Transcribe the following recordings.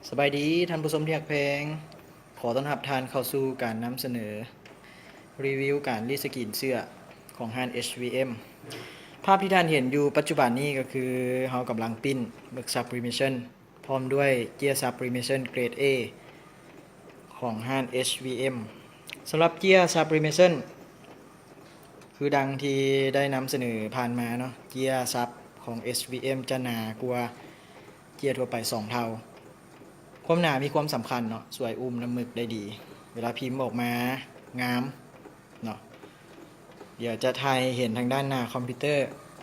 ສະບາຍດີທ່ານຜູ້ຊົມທີ່ຮັກແພງ, ຂໍຕ້ອນຮັບທ່ານເຂົ້າສູ່ການນຳສະເໜີຣີວິວການລີດສະກຣີນເສື້ອຂອງຮ້ານ ເອັດ ວີ ເອັມ. ພາບທີ່ທ່ານເຫັນຢູ່ປັດຈຸບັນນີ້ກໍຄືເຮົາກຳລັງປຣິ້ນເໝິກຊັບຣີເມຊັນ ພ້ອມດ້ວຍເຈ້ຍຊັບຣີເມຊັນເກຣດເອຂອງຮ້ານ ເອັດ ວີ ເອັມ. ສຳລັບເຈ້ຍຊັບຣີເມຊັນ ຄືດັ່ງທີ່ໄດ້ນຳສະເໜີຜ່ານມາເນາະ, ເຈ້ຍຊັບຂອງ ເອັດ ວີ ເອັມ ຈະໜາກວ່າເຈ້ຍທົ່ວໄປສອງເທົ່າ. ຄວາມໜາມີຄວາມສຳຄັນເນາະ, ຊ່ວຍອຸ້ມນ້ຳເໝິກໄດ້ດີ, ເວລາພິມອອກມາງາມເນາະ. ດຽວຈະຖ່າຍໃຫ້ເຫັນທາງດ້ານໜ້າຄອມພິວເຕີ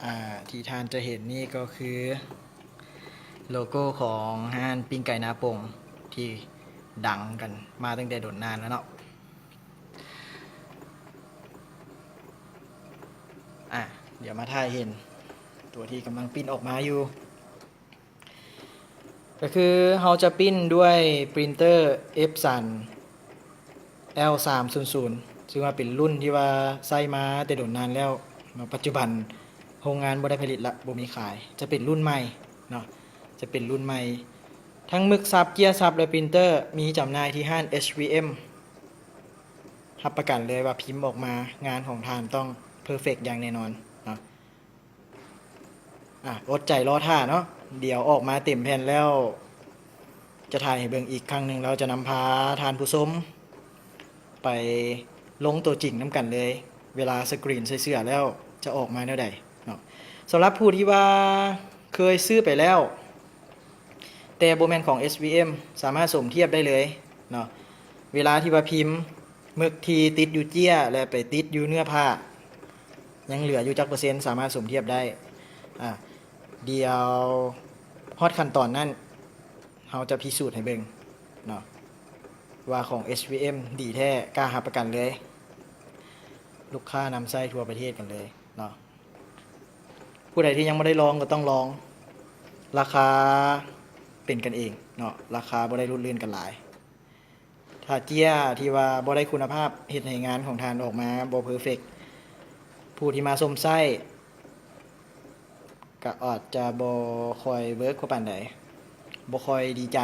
ອ່າ ທີ່ທ່ານຈະເຫັນນີ້ກໍຄືໂລໂກ້ຂອງຮ້ານປີ້ງໄກ່ນາປົງ ທີ່ດັງກັນມາຕັ້ງແຕ່ດົນນານແລ້ວເນາະ. ອ່າ ດຽວມາຖ່າຍເຫັນຕົວທີ່ກຳລັງປຣິ້ນອອກມາຢູ່. ກໍຄືເຮົາຈະປຣິ້ນດ້ວຍປຣິ້ນເຕີ ເອັບສັນ ແອວສາມສູນສູນ ຊຶ່ງວ່າເປັນລຸ້ນທີ່ວ່າໃຊ້ມາແຕ່ດົນນານແລ້ວເນາະ, ປັດຈຸບັນໂຮງງານບໍ່ໄດ້ຜະລິດລະ, ບໍ່ມີຂາຍ, ຈະເປັນລຸ້ນໃໝ່ເນາະ, ຈະເປັນລຸ້ນໃໝ່. ທັງເໝິກຊັບ, ເຈ້ຍຊັບ ແລະ ປຣິ້ນເຕີ ມີຈຳໜ່າຍທີ່ຮ້ານ ເອັດ ວີ ເອັມ. ຮັບປະກັນເລີຍວ່າພິມອອກມາ ງານຂອງທ່ານຕ້ອງເພີເຟັກຢ່າງແນ່ນອນເນາະ. ອ່າ ອົດໃຈລໍຖ້າເນາະ, ດຽວອອກມາເຕັມແຜ່ນແລ້ວ ຈະຖ່າຍໃຫ້ເບິ່ງອີກຄັ້ງໜຶ່ງ, ແລ້ວຈະນຳພາທ່ານຜູ້ຊົມໄປລົງຕົວຈິງນຳກັນເລີຍ, ເວລາສະກຣີນໃສ່ເສື້ອແລ້ວຈະອອກມາແນວໃດເນາະ. ສຳລັບຜູ້ທີ່ວ່າເຄີຍຊື້ໄປແລ້ວ ແຕ່ບໍ່ແມ່ນຂອງ ເອັດ ວີ ເອັມ ສາມາດສົມທຽບໄດ້ເລີຍເນາະ. ເວລາທີ່ວ່າພິມ ເໝິກທີ່ຕິດຢູ່ເຈ້ຍ ແລະ ໄປຕິດຢູ່ເນື້ອຜ້າ ຍັງເຫຼືອຢູ່ຈັກເປີເຊັນ ສາມາດສົມທຽບໄດ້. ອ່າ ດຽວຮອດຂັ້ນຕອນນັ້ນ ເຮົາຈະພິສູດໃຫ້ເບິ່ງເນາະ ວ່າຂອງ ເອັດ ວີ ເອັມ ດີແທ້, ກ້າຮັບປະກັນເລີຍ, ລູກຄ້ານຳໃຊ້ທົ່ວປະເທດກັນເລີຍເນາະ. ຜູ້ໃດທີ່ຍັງບໍ່ໄດ້ລອງກໍຕ້ອງລອງ, ລາຄາເປັນກັນເອງເນາະ, ລາຄາບໍ່ໄດ້ຫຼຸດລື່ນກັນຫຼາຍ. ຖ້າເຈ້ຍທີ່ວ່າບໍ່ໄດ້ຄຸນນະພາບ ເຮັດໃຫ້ງານຂອງທ່ານອອກມາບໍ່ເພີເຟັກ, ຜູ້ທີ່ມາຊົມໃຊ້ກໍອາດຈະບໍ່ຄ່ອຍເວີກພໍປານໃດ, ບໍ່ຄ່ອຍດີໃຈ,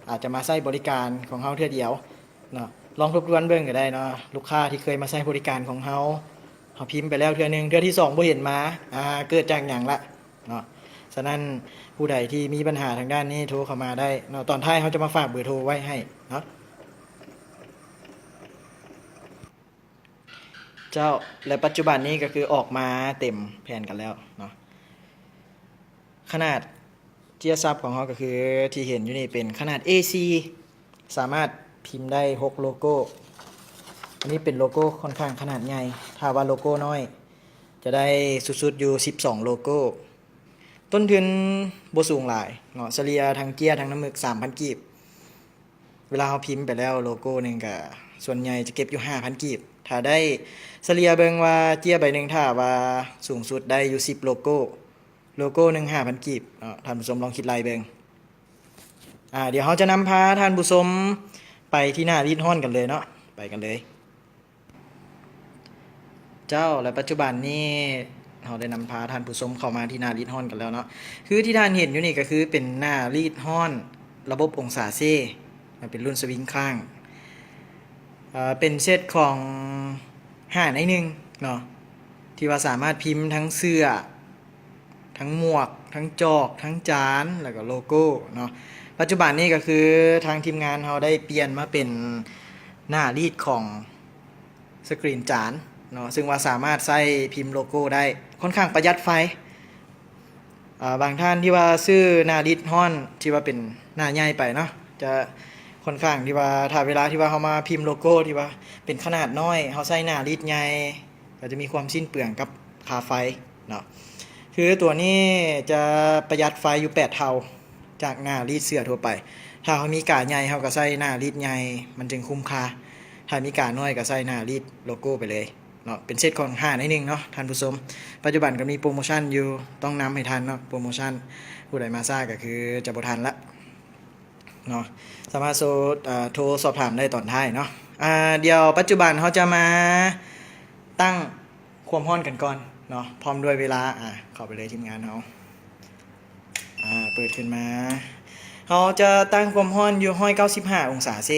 ອາດຈະມາໃຊ້ບໍລິການຂອງເຮົາເທື່ອດຽວເນາະ. ລອງທົບທວນເບິ່ງກໍໄດ້ເນາະ, ລູກຄ້າທີ່ເຄີຍມາໃຊ້ບໍລິການຂອງເຮົາ, ເຮົາພິມໄປແລ້ວເທື່ອໜຶ່ງ, ເທື່ອທີສອງບໍ່ເຫັນມາ, ອ່າ ເກີດຈາກຫຍັງລະ? ເນາະ. ສະນັ້ນ ຜູ້ໃດທີ່ມີບັນຫາທາງດ້ານນີ້ ໂທເຂົ້າມາໄດ້ເນາະ, ຕອນທ້າຍເຮົາຈະມາຝາກເບີໂທໄວ້ໃຫ້ເນາະ. ເຈົ້າ ແລະ ປັດຈຸບັນນີ້ກໍຄືອອກມາເຕັມແຜ່ນກັນແລ້ວເນາະ. ຂະໜາດເຈ້ຍຊັບຂອງເຮົາກໍຄືທີ່ເຫັນຢູ່ນີ້ເປັນຂະໜາດ ເອສີ່ ສາມາດພິມໄດ້ຫົກໂລໂກ້. ອັນນີ້ເປັນໂລໂກ້ຂ້ອນຂ້າງຂະໜາດໃຫຍ່, ຖ້າວ່າໂລໂກ້ນ້ອຍຈະໄດ້ສຸດໆຢູ່ສິບສອງໂລໂກ້. ຕົ້ນທຶນບໍ່ສູງຫຼາຍເນາະ, ສະເລ່ຍທັງເຈ້ຍທັງນ້ຳເໝິກສາມພັນກີບ. ເວລາເຮົາພິມໄປແລ້ວໂລໂກ້ໜຶ່ງກະສ່ວນໃຫຍ່ຈະເກັບຢູ່ຫ້າພັນກີບ. ຖ້າໄດ້ສະເລ່ຍເບິ່ງວ່າເຈ້ຍໃບໜຶ່ງ ຖ້າວ່າສູງສຸດໄດ້ຢູ່ສິບໂລໂກ້, ໂລໂກ້ໜຶ່ງຫ້າພັນກີບເນາະ, ທ່ານຜູ້ຊົມລອງຄິດໄລ່ເບິ່ງ. ອ່າ ດຽວເຮົາຈະນຳພາທ່ານຜູ້ຊົມໄປທີ່ໜ້າລີດຮ້ອນກັນເລີຍເນາະ, ໄປກັນເລີຍ. ເຈົ້າ ແລະ ປັດຈຸບັນນີ້ເຮົາໄດ້ນຳພາທ່ານຜູ້ຊົມເຂົ້າມາທີ່ໜ້າລີດຮ້ອນກັນແລ້ວເນາະ. ຄືທີ່ທ່ານເຫັນຢູ່ນີ້ກໍຄືເປັນໜ້າລີດຮ້ອນລະບົບອົງສາເຊ, ມັນເປັນລຸ້ນສະວິງຄຣາງ, ເປັນເຊັດຂອງຫ້າໃນໜຶ່ງເນາະ, ທີ່ວ່າສາມາດພິມທັງເສື້ອ ທັງໝວກ ທັງຈອກ ທັງຈານ ແລ້ວກໍໂລໂກ້ເນາະ. ປັດຈຸບັນນີ້ກໍຄືທາງທີມງານເຮົາໄດ້ປ່ຽນມາເປັນໜ້າລີດຂອງສະກຣີນຈານເນາະ, ຊຶ່ງວ່າສາມາດໃຊ້ພິມໂລໂກ້ໄດ້, ຂ້ອນຂ້າງປະຢັດໄຟ. ອ່າ ບາງທ່ານທີ່ວ່າຊື້ໜ້າລີດຮ້ອນທີ່ວ່າເປັນໜ້າໃຫຍ່ໄປເນາະ, ຈະຂ້ອນຂ້າງທີ່ວ່າ ຖ້າເວລາທີ່ວ່າເຮົາມາພິມໂລໂກ້ທີ່ວ່າເປັນຂະໜາດນ້ອຍ, ເຮົາໃຊ້ໜ້າລີດໃຫຍ່ ກໍຈະມີຄວາມສິ້ນເປືອງກັບຄ່າໄຟເນາະ. ຄືຕົວນີ້ຈະປະຢັດໄຟຢູ່ແປດເທົ່າຈາກໜ້າລີດເສື້ອທົ່ວໄປ. ຖ້າເຮົາມີກາໃຫຍ່ ເຮົາກໍໃສ່ໜ້າລີດໃຫຍ່ ມັນຈຶ່ງຄຸ້ມຄ່າ. ຖ້າມີການ້ອຍກໍໃສ່ໜ້າລີດໂລໂກ້ໄປເລີຍເນາະ. ເປັນເຊັດຂອງຫ້າໃນໜຶ່ງເນາະທ່ານຜູ້ຊົມ. ປັດຈຸບັນກໍມີໂປຣໂມຊັນຢູ່, ຕ້ອງນຳໃຫ້ທັນເນາະ ໂປຣໂມຊັນ. ຜູ້ໃດມາຊ້າກໍຄືຈະບໍ່ທັນລະ. ເນາະ, ສາມາດໂທ ເອີ ໂທສອບຖາມໄດ້ຕອນທ້າຍເນາະ. ອ່າ ດຽວປັດຈຸບັນເຮົາຈະມາຕັ້ງຄວາມຮ້ອນກັນກ່ອນເນາະ, ພ້ອມດ້ວຍເວລາ. ອ່າ ເຂົ້າໄປເລີຍທີມງານເຮົາ. ອ່າ ເປີດຂຶ້ນມາ. ເຮົາຈະຕັ້ງຄວາມຮ້ອນຢູ່ຮ້ອຍເກົ້າສິບຫ້າອົງສາເຊ.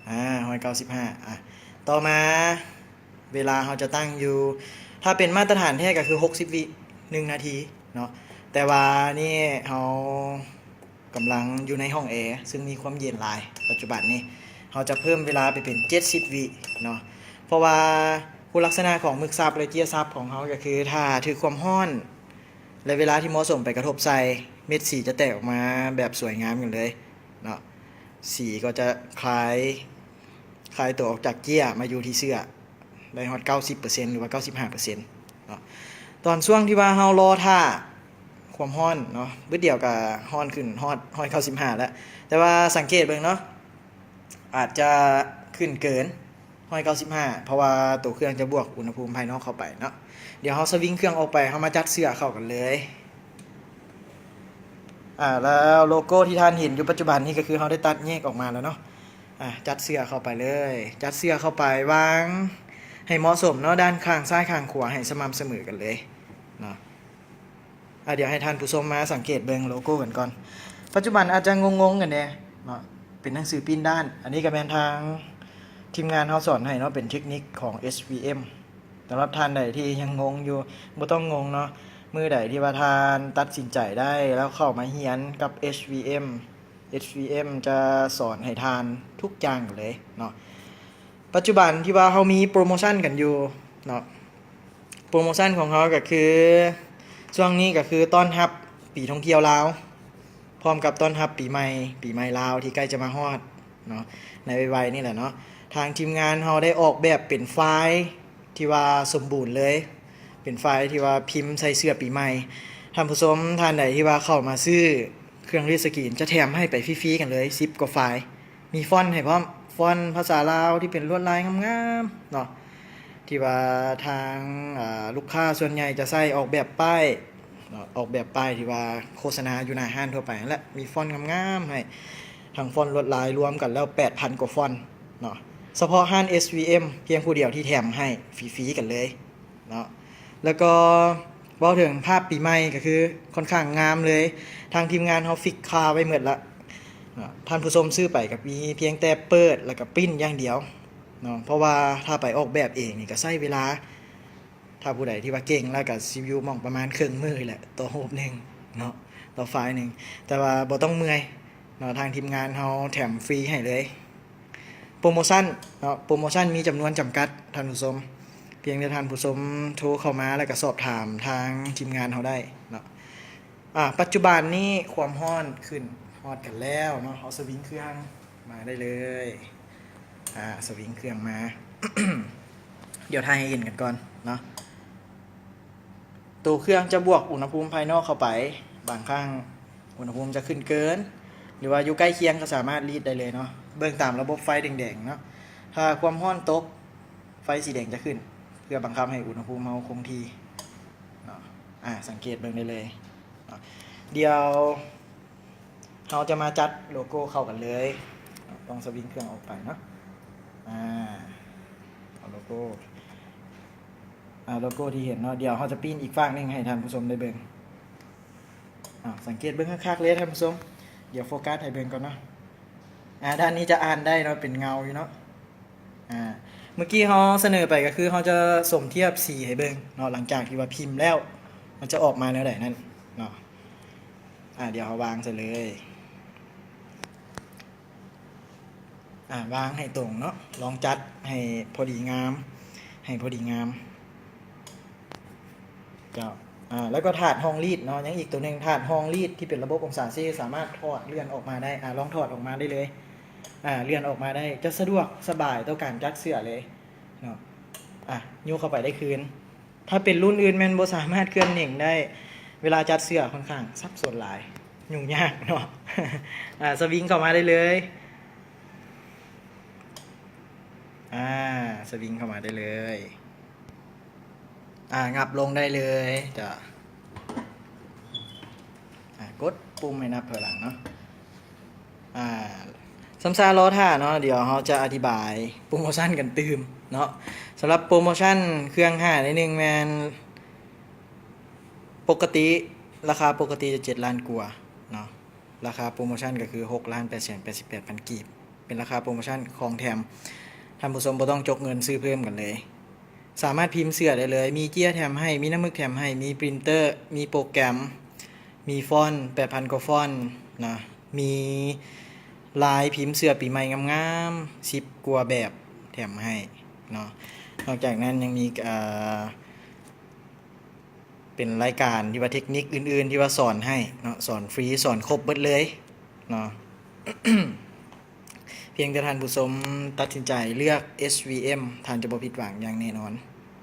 ອາ ຮ້ອຍເກົ້າສິບຫ້າ. ອາ ຕໍ່ມາເວລາເຮົາຈະຕັ້ງຢູ່ ຖ້າເປັນມາດຕະຖານແທ້ກໍຄືຫົກສິບວິ ໜຶ່ງນາທີເນາະ, ແຕ່ວ່ານີ້ເຮົາ ກຳລັງຢູ່ໃນຫ້ອງແອ ຊຶ່ງມີຄວາມເຢັນຫຼາຍ. ປັດຈຸບັນນີ້ເຮົາຈະເພີ່ມເວລາໄປເປັນເຈັດສິບວິເນາະ, ເພາະວ່າຄຸນລັກສະນະຂອງໝຶກສັບ ແລະ ເຈ້ຍສັບຂອງເຮົາກໍຄື ຖ້າຖືກຄວາມຮ້ອນ ແລະ ເວລາທີ່ເໝາະສົມໄປກະທົບໃສ່ ເມັດສີຈະແຕກອອກມາແບບສວຍງາມກັນເລີຍເນາະ. ສີກໍຈະຄາຍ ຄາຍຕົວອອກຈາກເຈ້ຍມາຢູ່ທີ່ເສື້ອ ໄດ້ຮອດເກົ້າສິບເປີເຊັນ ຫຼືວ່າເກົ້າສິບຫ້າເປີເຊັນເນາະ. ຕອນຊ່ວງທີ່ວ່າເຮົາລໍຖ້າຄວາມຮ້ອນເນາະ ບຶດດຽວກໍຮ້ອນຂຶ້ນຮອດຮ້ອຍເກົ້າສິບຫ້າແລ້ວ, ແຕ່ວ່າສັງເກດເບິ່ງເນາະ ອາດຈະຂຶ້ນເກີນຮ້ອຍເກົ້າສິບຫ້າ ເພາະວ່າໂຕເຄື່ອງຈະບວກອຸນຫະພູມພາຍນອກເຂົ້າໄປເນາະ. ດຽວເຮົາສະວິງເຄື່ອງອອກໄປ ເຮົາມາຈັດເສື້ອເຂົ້າກັນເລີຍ. ອາ ແລ້ວໂລໂກ້ທີ່ທ່ານເຫັນຢູ່ປັດຈຸບັນນີ້ ກໍຄືເຮົາໄດ້ຕັດແຍກອອກມາແລ້ວເນາະ. ອາ ຈັດເສື້ອເຂົ້າໄປເລີຍ, ຈັດເສື້ອເຂົ້າໄປ ວາງໃຫ້ເໝາະສົມເນາະ, ດ້ານຂ້າງຊ້າຍຂ້າງຂວາໃຫ້ສະໝ່ຳສະເໝີກັນເລີຍເນາະ. ອາ ດຽວໃຫ້ທ່ານຜູ້ຊົມມາສັງເກດເບິ່ງໂລໂກ້ກັນກ່ອນ. ປັດຈຸບັນອາດຈະງົງໆກັນແດ່ເນາະ, ເປັນໜັງສືປີ້ນດ້ານ. ອັນນີ້ກໍແມ່ນທາງທີມງານເຮົາສອນໃຫ້ເນາະ, ເປັນເທັກນິກຂອງ ເອສວີເອັມ. ສຳລັບທ່ານໃດທີ່ຍັງງົງຢູ່ ບໍ່ຕ້ອງງົງເນາະ, ມື້ໃດທີ່ວ່າທ່ານຕັດສິນໃຈໄດ້ແລ້ວເຂົ້າມາຮຽນກັບ ເອສວີເອັມ ເອສວີເອັມຈະສອນໃຫ້ທ່ານທຸກຢ່າງເລີຍເນາະ. ປັດຈຸບັນທີ່ວ່າເຮົາມີໂປຣໂມຊັນກັນຢູ່ເນາະ, ໂປຣໂມຊັນຂອງເຮົາກໍຄື ຊ່ວງນີ້ກໍຄືຕ້ອນຮັບປີທ່ອງທ່ຽວລາວ ພ້ອມກັບຕ້ອນຮັບປີໃໝ່ ປີໃໝ່ລາວທີ່ໃກ້ຈະມາຮອດເນາະ ໃນໄວໆນີ້ແຫຼະເນາະ. ທາງທີມງານເຮົາໄດ້ອອກແບບເປັນໄຟລ໌ ທີ່ວ່າສົມບູນເລີຍ, ເປັນໄຟລ໌ທີ່ວ່າພິມໃສ່ເສື້ອປີໃໝ່. ທ່ານຜູ້ຊົມທ່ານໃດທີ່ວ່າເຂົ້າມາຊື້ເຄື່ອງລີດສະກຣີນ ຈະແຖມໃຫ້ໄປຟຣີໆກັນເລີຍ ສິບກວ່າໄຟລ໌, ມີຟອນໃຫ້ພ້ອມ, ຟອນພາສາລາວທີ່ເປັນລວດລາຍງາມໆເນາະ, ທີ່ວ່າທາງ ອາ ລູກຄ້າສ່ວນໃຫຍ່ຈະໃຊ້ອອກແບບປ້າຍເນາະ, ອອກແບບປ້າຍທີ່ວ່າໂຄສະນາຢູ່ໜ້າຮ້ານທົ່ວໄປຫັ້ນແຫຼະ, ມີຟອນງາມໆໃຫ້ ທັງຟອນລວດລາຍລວມກັນແລ້ວແປດພັນກວ່າຟອນເນາະ. ສະເພາະຮ້ານ ເອສວີເອັມ ພຽງຜູ້ດຽວທີ່ແຖມໃຫ້ຟຣີໆກັນເລີຍເນາະ. ແລ້ວກໍເວົ້າເຖິງພາບປີໃໝ່ກໍຄືຂ້ອນຂ້າງງາມເລີຍ, ທາງທີມງານເຮົາຟິກຄ່າໄວ້ໝົດລະເນາະ. ທ່ານຜູ້ຊົມຊື້ໄປກໍມີພຽງແຕ່ເປີດ ແລ້ວກໍປຣິ້ນຢ່າງດຽວເນາະ, ເພາະວ່າຖ້າໄປອອກແບບເອງນີ້ກໍໃຊ້ເວລາ ຖ້າຜູ້ໃດທີ່ວ່າເກັ່ງແລ້ວກໍຊິຢູ່ໝ່ອງປະມານເຄິ່ງມື້ແຫຼະ ຕໍ່ຮູບໜຶ່ງເນາະ, ຕໍ່ໄຟລ໌ໜຶ່ງ, ແຕ່ວ່າບໍ່ຕ້ອງເມື່ອຍເນາະ, ທາງທີມງານເຮົາແຖມຟຣີໃຫ້ເລີຍ. ໂປຣໂມຊັນເນາະ, ໂປຣໂມຊັນມີຈຳນວນຈຳກັດທ່ານຜູ້ຊົມ, ພຽງແຕ່ທ່ານຜູ້ຊົມໂທເຂົ້າມາ ແລ້ວກໍສອບຖາມທາງທີມງານເຮົາໄດ້ເນາະ. ອາ ປັດຈຸບັນນີ້ຄວາມຮ້ອນຂຶ້ນຮອດກັນແລ້ວເນາະ, ເຮົາສະວິງເຄື່ອງມາໄດ້ເລີຍ. ອາ ສະວິງເຄື່ອງມາ, ດຽວຖ່າຍໃຫ້ເຫັນກັນກ່ອນເນາະ. ໂຕເຄື່ອງຈະບວກອຸນຫະພູມພາຍນອກເຂົ້າໄປ, ບາງຄັ້ງອຸນຫະພູມຈະຂຶ້ນເກີນ ຫຼືວ່າຢູ່ໃກ້ຄຽງກໍສາມາດລີດໄດ້ເລີຍເນາະ. ເບິ່ງຕາມລະບົບໄຟແດງໆເນາະ, ຖ້າຄວາມຮ້ອນຕົກ ໄຟສີແດງຈະຂຶ້ນ ເພື່ອບັງຄັບໃຫ້ອຸນຫະພູມເຮົາຄົງທີ່ເນາະ. ອາ ສັງເກດເບິ່ງໄດ້ເລີຍເນາະ. ດຽວເຮົາຈະມາຈັດໂລໂກ້ເຂົ້າກັນເລີຍ, ຕ້ອງສະວິງເຄື່ອງອອກໄປເນາະ. ອາ ເອົາໂລໂກ້ ອາ ໂລໂກ້ທີ່ເຫັນເນາະ, ດຽວເຮົາຈະປີ້ນອີກຟາກໜຶ່ງໃຫ້ທ່ານຜູ້ຊົມໄດ້ເບິ່ງ. ອາ ສັງເກດເບິ່ງຄັກໆເລີຍທ່ານຜູ້ຊົມ, ດຽວໂຟກັສໃຫ້ເບິ່ງກ່ອນເນາະ. ອາ ດ້ານນີ້ຈະອ່ານໄດ້ເນາະ, ເປັນເງົາຢູ່ເນາະ. ອາ ເມື່ອກີ້ເຮົາສະເໜີໄປກໍຄືເຮົາຈະສົມທຽບສີໃຫ້ເບິ່ງເນາະ, ຫຼັງຈາກທີ່ວ່າພິມແລ້ວ ມັນຈະອອກມາແນວໃດນັ້ນເນາະ. ອາ ດຽວເຮົາວາງໃສ່ເລີຍ. ອາ ວາງໃຫ້ຕົງເນາະ, ລອງຈັດໃຫ້ພໍດີງາມ ໃຫ້ພໍດີງາມ. ເຈົ້າ ອາ ແລ້ວກໍຖາດຮອງລີດເນາະ, ຍັງອີກຕົວໜຶ່ງ ຖາດຮອງລີດທີ່ເປັນລະບົບອົງສາເຊ ສາມາດຖອດເລື່ອນອອກມາໄດ້. ອາ ລອງຖອດອອກມາໄດ້ເລີຍ. ອາ ເລື່ອນອອກມາໄດ້ ຈະສະດວກສະບາຍຕໍ່ການຈັດເສື້ອເລີຍເນາະ. ອາ ຍົກເຂົ້າໄປໄດ້ຄືນ. ຖ້າເປັນລຸ້ນອື່ນແມ່ນບໍ່ສາມາດເຄື່ອນເໜັງໄດ້, ເວລາຈັດເສື້ອຂ້ອນຂ້າງສັບສົນຫຼາຍ ຫຍຸ້ງຍາກເນາະ. ອາ ສະວິງເຂົ້າມາໄດ້ເລີຍ. ອາ ສະວິງເຂົ້າມາໄດ້ເລີຍ. ອາ ຫຍັບລົງໄດ້ເລີຍ. ເຈົ້າ ອາ ກົດປຸ່ມໃຫ້ນັບຖອຍຫຼັງເນາະ. ອາ ຊຳຊາລໍຖ້າເນາະ, ດຽວເຮົາຈະອະທິບາຍໂປຣໂມຊັນກັນຕື່ມເນາະ. ສຳລັບໂປຣໂມຊັນເຄື່ອງຫ້າໃນໜຶ່ງແມ່ນ ປົກກະຕິ ລາຄາປົກກະຕິຈະເຈັດລ້ານກວ່າເນາະ, ລາຄາໂປຣໂມຊັນກໍຄືຫົກລ້ານແປດແສນແປດສິບແປດພັນກີບ ເປັນລາຄາໂປຣໂມຊັນຂອງແຖມ. ທ່ານຜູ້ຊົມບໍ່ຕ້ອງຈົກເງິນຊື້ເພີ່ມກັນເລີຍ, ສາມາດພິມເສື້ອໄດ້ເລີຍ, ມີເຈ້ຍແຖມໃຫ້, ມີນ້ຳມຶກແຖມໃຫ້, ມີປຣິນເຕີ, ມີໂປຣແກຣມ, ມີຟອນແປດພັນກວ່າຟອນເນາະ, ມີລາຍພິມເສື້ອປີໃໝ່ງາມໆສິບກວ່າແບບແຖມໃຫ້ເນາະ. ນອກຈາກນັ້ນຍັງມີ ເອີ ເປັນລາຍການທີ່ວ່າເທັກນິກອື່ນໆທີ່ວ່າສອນໃຫ້ເນາະ, ສອນຟຣີ ສອນຄົບເບິດເລີຍເນາະ. ພຽງແຕ່ທ່ານຜູ້ຊົມຕັດສິນໃຈເລືອກ ເອສວີເອັມ ທ່ານຈະບໍ່ຜິດຫວັງຢ່າງແນ່ນອນ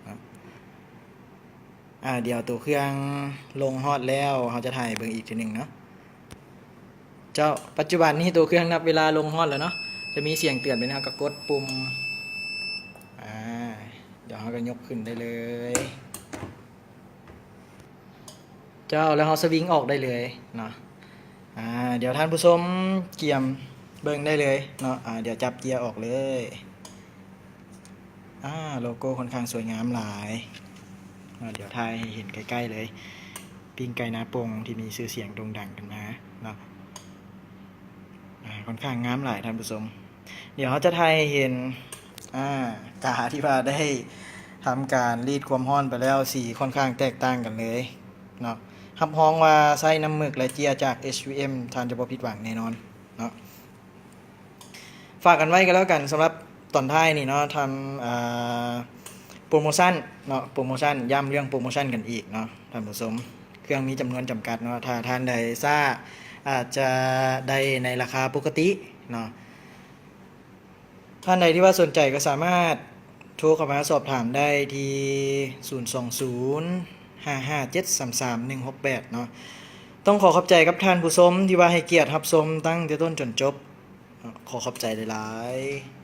ເນາະ. ອາ ດຽວໂຕເຄື່ອງລົງຮອດແລ້ວ ເຮົາຈະຖ່າຍເບິ່ງອີກເທື່ອໜຶ່ງເນາະ. ເຈົ້າ ປັດຈຸບັນນີ້ໂຕເຄື່ອງນັບເວລາລົງຮອດແລ້ວເນາະ, ຈະມີສຽງເຕືອນແບບນີ້ ເຮົາກໍກົດປຸ່ມ ອາ ດຽວເຮົາກໍຍົກຂຶ້ນໄດ້ເລີຍ. ເຈົ້າ ແລ້ວເຮົາສະວິງອອກໄດ້ເລີຍເນາະ. ອາ ດຽວທ່ານຜູ້ຊົມກຽມເບິ່ງໄດ້ເລີຍເນາະ. ອາ ດຽວຈັບເຈ້ຍອອກເລີຍ. ອາ ໂລໂກ້ຂ້ອນຂ້າງສວຍງາມຫຼາຍເນາະ. ດຽວຖ່າຍໃຫ້ເຫັນໃກ້ໆເລີຍ, ປີ້ງໄກ່ນາປົງທີ່ມີຊື່ສຽງໂດ່ງດັງກັນມາເນາະ. ອາ ຂ້ອນຂ້າງງາມຫຼາຍທ່ານຜູ້ຊົມ. ດຽວເຮົາຈະຖ່າຍໃຫ້ເຫັນ ອາ ກາທີ່ວ່າໄດ້ທຳການລີດຄວາມຮ້ອນໄປແລ້ວ, ສີຂ້ອນຂ້າງແຕກຕ່າງກັນເລີຍເນາະ. ຮັບຮອງວ່າໃຊ້ນ້ຳມຶກ ແລະ ເຈ້ຍຈາກ ເອສວີເອັມ ທ່ານຈະບໍ່ຜິດຫວັງແນ່ນອນເນາະ. ຝາກກັນໄວ້ກໍແລ້ວກັນ ສຳລັບຕອນທ້າຍນີ້ເນາະ, ທຳ ອາ ໂປຣໂມຊັນເນາະ, ໂປຣໂມຊັນ, ຢ້ຳເລື່ອງໂປຣໂມຊັນກັນອີກເນາະທ່ານຜູ້ຊົມ. ເຄື່ອງມີຈຳນວນຈຳກັດເນາະ, ຖ້າທ່ານໃດຊ້າ ອາດຈະໄດ້ໃນລາຄາປົກກະຕິເນາະ. ທ່ານໃດທີ່ວ່າສົນໃຈກໍສາມາດໂທເຂົ້າມາສອບຖາມໄດ້ທີ່ ສູນສອງສູນ ຫ້າຫ້າເຈັດ ສາມສາມໜຶ່ງຫົກແປດ ເນາະ. ຕ້ອງຂໍຂອບໃຈກັບທ່ານຜູ້ຊົມທີ່ວ່າໃຫ້ກຽດຮັບຊົມຕັ້ງແຕ່ຕົ້ນຈົນຈົບ. ຂໍຂອບໃຈຫຼາຍໆ.